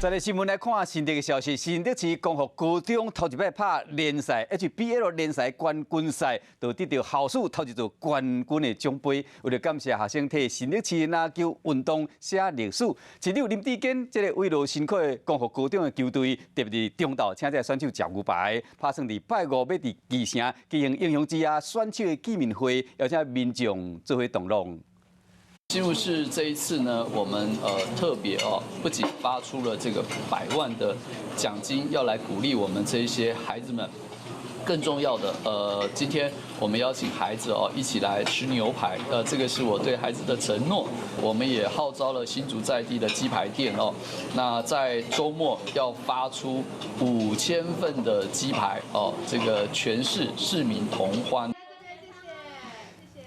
再來新聞來看新竹的消息，新竹市光復高中頭一擺拍聯賽，HBL 聯賽冠軍賽，就得著校史頭一座冠軍的獎盃。為著感謝學生替新竹市籃球運動寫歷史，市長林智堅這個慰勞辛苦的光復高中的球隊，特別佇中晝請這個選手食牛排，拍算佇拜五欲佇基城舉行英雄之夜選手的見面會，邀請民眾做伙同樂。新竹市這一次呢，我們特別哦，不僅發出了這個百萬的獎金，要來鼓勵我們這一些孩子們。更重要的，今天我們邀請孩子哦一起來吃牛排，這個是我對孩子的承諾。我們也號召了新竹在地的雞排店哦，那在週末要發出5000份的雞排哦，這個全市市民同歡。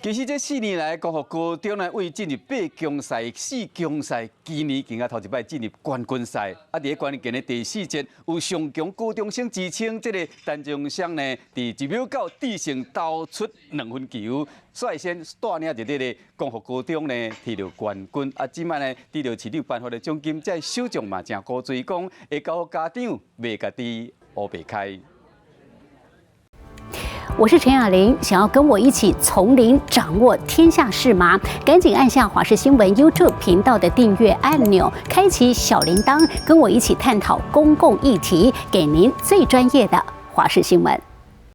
其實這4年來，光復高中呢為進入八強賽、四強賽，今年更加頭一擺進入冠軍賽。啊，佇咧關鍵的第四節，有上強高中生之稱，這個陳忠湘呢，佇一秒九致勝投出兩分球，率先帶領著這個光復高中呢提著冠軍。啊，這擺呢得著市長頒發的獎金，這首長嘛誠鼓吹講，會交予家長袂家己烏白開。我是陳雅玲，想要跟我一起從零掌握天下事嗎？趕緊按下華視新聞 YouTube 頻道的訂閱按鈕，開啟小鈴鐺，跟我一起探討公共議題，給您最專業的華視新聞。